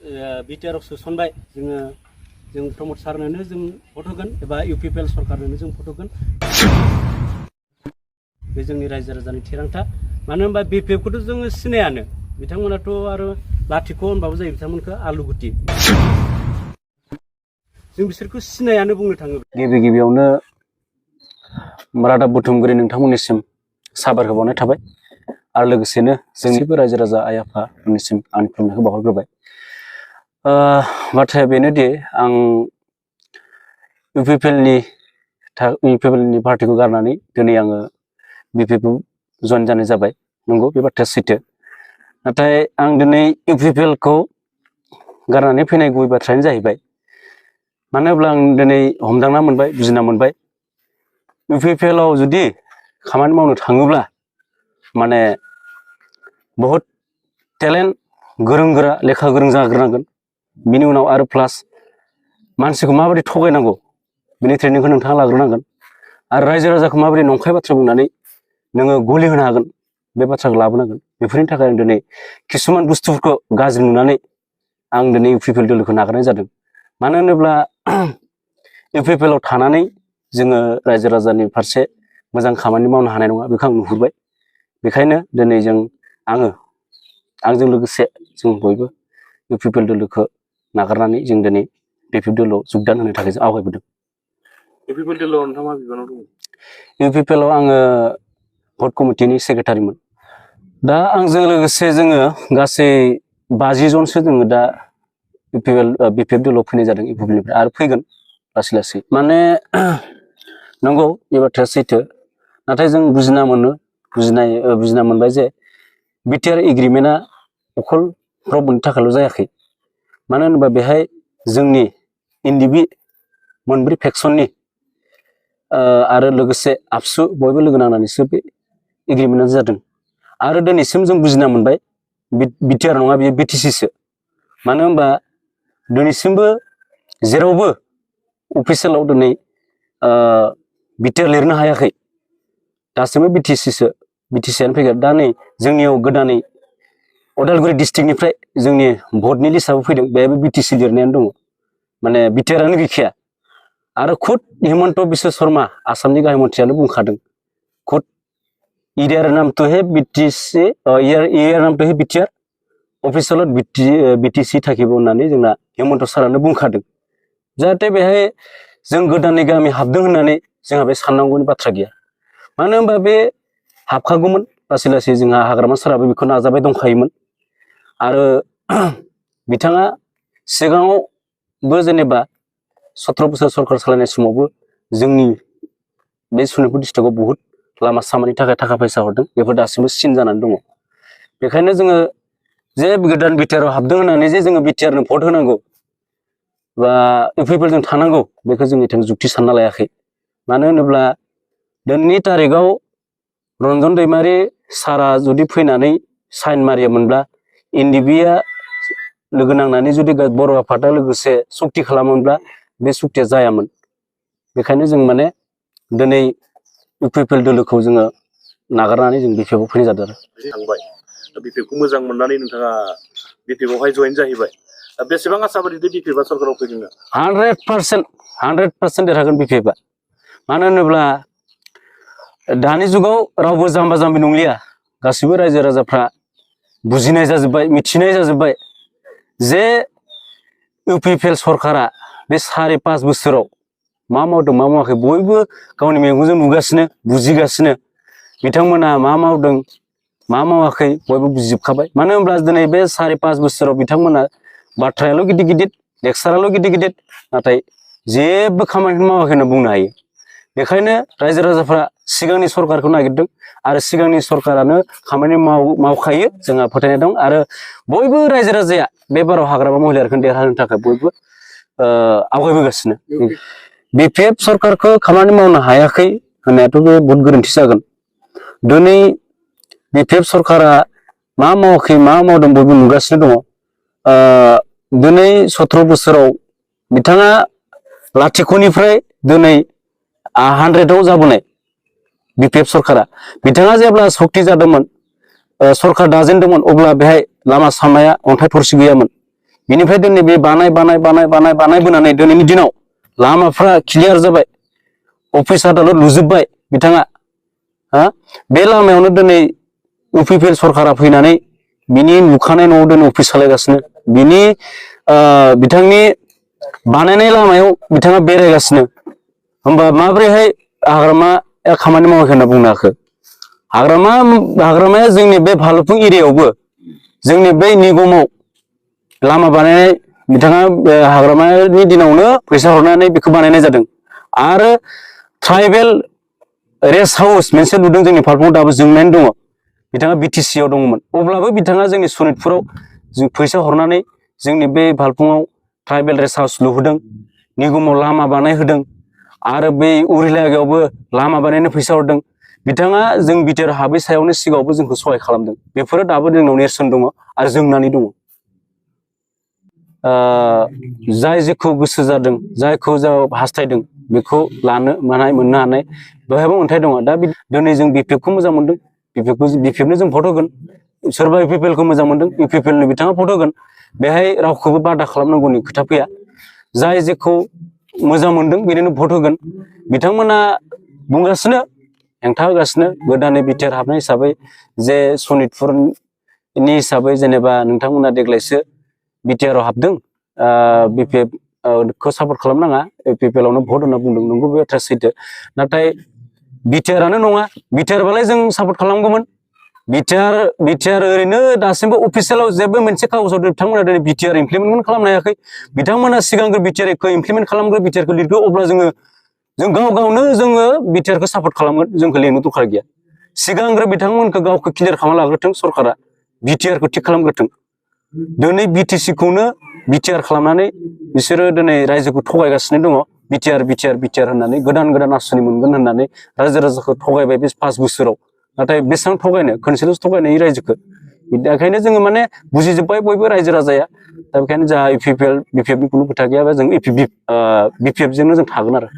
BTR सोसनबाय जों प्रमद सारनोनो जों भट होगोन एबा इउपिपिएल सरकारनोनो जों भट होगोन बे जोंनि रायजो राजानि थिरांथा मानो होनबा बिपिएफखौथ' जोङो सिनायानो बिथांमोनाथ' आरो लाथिख' होनबाबो जायो बिथांमोनखौ आलुगुटि जों बिसोरखौ सिनायानो बुंनो थाङोब्ला गिबियावनो रादाब बुथुमगिरि नोंथांमोननिसिम साबायखर बावनाय थाबाय आरो लोगोसेनो जोंनिबो रायजो राजा आइ आफामोननिसिम आंनि खुलुमनायखौ बावहरग्रोबाय बाथ्राया बेनोदि आं इउपिपिएलनि पार्टिखौ गारनानै दिनै आङो बिपिएफआव जइन जानाय जाबाय नंगौ बे बाथ्राया सैथो नाथाय आं दिनै इउपिपिएलखौ गारनानै फैनाय गुबै बाथ्रायानो जाहैबाय मानो होनब्ला आं दिनै हमदांना मोनबाय बुजिना मोनबाय इउपिपिएलआव जुदि खामानि मावनो थाङोब्ला माने बहुत टेलेन्ट गोरों गोरा लेखा गोरों जाग्रोनांगोन बिनि उनाव आरो प्लास मानसिखौ माबायदि थगायनांगौ बिनि ट्रेनिंखौ नोंथाङा लाग्रोनांगोन आरो रायजो राजाखौ माबायदि नंखाय बाथ्रा बुंनानै नोङो गलि होनो हागोन बे बाथ्राखौ लाबोनांगोन बेफोरनि थाखाय आं दिनै किसुमान बुस्थुफोरखौ गाज्रि नुनानै आं दिनै इउपिपिएल दोलोखौ नागारनाय जादों मानो होनोब्ला इउपिपिएलआव थानानै जोङो रायजो राजानि फारसे मोजां खामानि मावनो हानाय नङा बेखौ आं नुहुरबाय बेखायनो दिनै आंजों लोगोसे जों बयबो इउपिपिएल दोलोखौ नागारनानै जों दिनै बिपिएफ दोलोआव जगदान होनो थाखाय जों आवगायबोदों इउपिपिएल दोलोआव नोंथाङा मा बिबानाव दङ इउपिपिएलआव आङो भट कमिटिनि सेक्रेटारिमोन दा आंजों लोगोसे जोङो गासै 50 जनसो जोङो दा बिपिएफ दोलोआव फैनाय जादों इउपिपिएलनिफ्राय आरो फैगोन लासै लासै माने नंगौ बे बाथ्राया सैथो नाथाय जों बुजिना मोनबाय जे बिटिआर एग्रिमेन्टआ अखल प्रब्लेमनि थाखायल' जायाखै मानो होनोबा बेहाय जोंनि एनडिबि मोनब्रै फेक्सननि आरो लोगोसे आबसु बयबो लोगो नांनानैसो बे एग्रिमेन्टआ जादों आरो दिनैसिम जों बुजिना मोनबाय बिटिआर नङा बेयो बिटिसिसो मानो होनबा दिनैसिमबो जेरावबो अफिसियेलाव दिनै बिटिआर लिरनो हायाखै दासिमबो बिटिसिआनो फैगोन दा नै जोंनियाव गोदानै उदालगुरि डिस्ट्रिक्टनिफ्राय जोंनि भटनि लिस्टआबो फैदों बेहायबो बिटिसि लिरनायानो दङ माने बिटिआरानो गैखाया आरो खुद हिमन्त बिश्व शर्मा आसामनि गाहाय मन्थ्रियानो बुंखादों खुद इयार नाम तो है बिटिसि इयार नाम तो है बिटिआर अफिसियेलाव बिटिसि थाखिबो होननानै जोंना हिमन्त सारानो बुंखादों जाहाथे बेहाय जों गोदानै गामि हाबदों होननानै जोंहा बे साननांगौनि बाथ्रा गैया मानो होनबा बे हाबखागौमोन लासै लासै जोंहा हाग्रामा साराबो बेखौ नाजाबाय दंखायोमोन आरो बिथाङा सिगाङावबो जेनेबा 17 बोसोर सरकार सालायनाय समावबो जोंनि बे सनितपुर डिस्ट्रिक्टआव बहुत लामा सामानि थाखाय थाखा फैसा हरदों बेफोर दासिमबो सिन जानानै दङ बेखायनो जोङो जे गोदान बिटिआरआव हाबदों होननानै जे जोङो बिटिआरनो भट होनांगौ बा इउपिपिएलजों थानांगौ बेखौ जोंनिथिं जुक्ति सानना लायाखै मानो होनोब्ला दिनैनि तारिखआव रन्जन दैमारि सारा जुदि फैनानै साइन मारियामोनब्ला एनडिबिआ लोगो नांनानै जुदि बर' आफादा लोगोसे सक्ति खालामोनब्ला बे सक्तिया जायामोन बेखायनो जों माने दिनै इउपिपिएल दोलोखौ जोङो नागारनानै जों बिपिएफआव फैनाय जादों आरो थांबाय बिपिएफखौ मोजां मोननानै नोंथाङा बिपिएफआवहाय जइन जाहैबाय बेसेबां आसाबादि बिपिएफआ सरकाराव फैदों 100% देरहागोन बिपिएफआ मानो होनोब्ला दानि जुगाव रावबो जाम्बा जाम्बि नंलिया गासिबो रायजो राजाफ्रा बुजिनाय जाजोब्बाय मिथिनाय जाजोब्बाय जे इउपिपिएल सरकारा बे 5.5 बोसोराव मा मावदों मा मावाखै बयबो गावनि मेगनजों नुगासिनो बुजिगासिनो बिथांमोना मा मावदों मा मावाखै बयबो बुजिजोबखाबाय मानो होनब्ला दिनै बे 5.5 बोसोराव बिथांमोना बाथ्रायाल' गिदिर गिदिर लेक्साराल' गिदिर गिदिर नाथाय जेबो खामानिखौ मावाखै होनना बुंनो हायो बेखायनो रायजो राजाफ्रा सिगांनि सरकारखौ नागिरदों आरो सिगांनि सरकारानो खामानि मावखायो जोंहा फोथायनाय दं आरो बयबो रायजो राजाया बे बाराव हाग्रामा महिलारिखौ देरहानो थाखाय बयबो आवगायबोगासिनो बिपिएफ सरकारखौ खामानि मावनो हायाखै होननायाथ' बे बहुत गोरोन्थि जागोन दिनै बिपिएफ सरकारा मा मावाखै मा मावदों बयबो नुगासिनो दङ दिनै 17 बोसोराव बिथाङा लाथिख'निफ्राय दिनै 100आव जाबोनाय बिपिएफ सरकारा बिथाङा जेब्ला सक्ति जादोंमोन सरकार दाजेनदोंमोन अब्ला बेहाय लामा सामाया अन्थाइ थरसे गैयामोन बिनिफ्राय दिनै बे बानायबोनानै दिनैनि दिनाव लामाफ्रा क्लियार जाबाय अफिस आदालत लुजोब्बाय बिथाङा बे लामायावनो दिनै UPPL सरकारा फैनानै बिनि लुखानाय न'आव दिनै अफिस सालायगासिनो बिनि बिथांनि बानायनाय लामायाव बिथाङा बेरायगासिनो होमबा माबोरैहाय हाग्रामाया खामानि मावाखै होनना बुंनो हाखो हाग्रामाया जोंनि बे भालुकपुं एरियायावबो जोंनि बै निगमाव लामा बानायनाय बिथाङा हाग्रामानि दिनावनो फैसा हरनानै बेखौ बानायनाय जादों आरो ट्राइबेल रेस्ट हाउस मोनसे लुदों जोंनि भालुकपुङाव दाबो जोंनानै दङ बिथाङा BTC आव दङमोन अब्लाबो बिथाङा जोंनि सनितपुराव जों फैसा हरनानै जोंनि बे भालुकपुङाव ट्राइबेल रेस्ट हाउस लुहोदों निगमाव लामा बानायहोदों आरो बै उरिलागायावबो लामा बानायनो फैसा हरदों बिथाङा जों बिटिआर हाबै सायावनो सिगाङावबो जोंखौ सहाय खालामदों बेफोरो दाबो जोंनाव नेरसोन दङ आरो जोंनानै दङ जाय जेखौ गोसो जादों जायखौ हास्थायदों बेखौ लानो मोननो हानाय बेवहायबो अन्थाइ दङ दा दिनै जों BPFखौ मोजां मोनदों BPFनो जों भट होगोन सोरबा UPPLखौ मोजां मोनदों UPPLनो बिथाङा भट होगोन बेहाय रावखौबो बादा खालामनांगौनि खोथा फैया जाय जेखौ मोजां मोनदों बेनो भट होगोन बिथांमोना बुंगासिनो हेंथा होगासिनो गोदानै बिटिआर हाबनाय हिसाबै जे सनितपुरनि हिसाबै जेनेबा नोंथांमोना देग्लायसो बिटिआर आव हाबदों BPFखौ सापर्ट खालामनाङा UPPLआवनो भट होनना बुंदों नंगौ बे बाथ्राया सैथो नाथाय बिटिआरआनो नङा बिटिआर बालाय जों सापर्ट खालामगौमोन बिटिआर ओरैनो दासिमबो अफिसियेलाव जेबो मोनसे कागजाव बिथांमोना दिनै बिटिआर इमप्लिमेन्ट खालामनो हायाखै बिथांमोना सिगांग्रो बिटिआरखौ इमप्लिमेन्ट खालामग्रो बिटिआरखौ लिरगौ अब्ला जों गावनो जोङो बिटिआरखौ सापर्ट खालामगोन जोंखौ लिरनो दरखार गैया सिगांग्रो बिथांमोनखौ गावखौ क्लियार खालामना लाग्रोथों सरकारा बिटिआरखौ थिग खालामग्रोथों दिनै BTCखौनो बिटिआर खालामनानै बिसोरो दिनै रायजोखौ थगायगासिनो दङ बिटिआर होननानै गोदान आसनि मोनगोन होननानै रायजो राजाखौ थगायबाय बे 5 बोसोराव नाथाय बेसेबां थगायनो खनसेल'सो थगायनाय रायजोखौ बेखायनो जोङो माने बुजिजोब्बाय बयबो रायजो राजाया दा बेखायनो जोंहा UPPL BPFनि खुनु खोथा गैयाबा जों BPF जोंनो जों थागोन आरो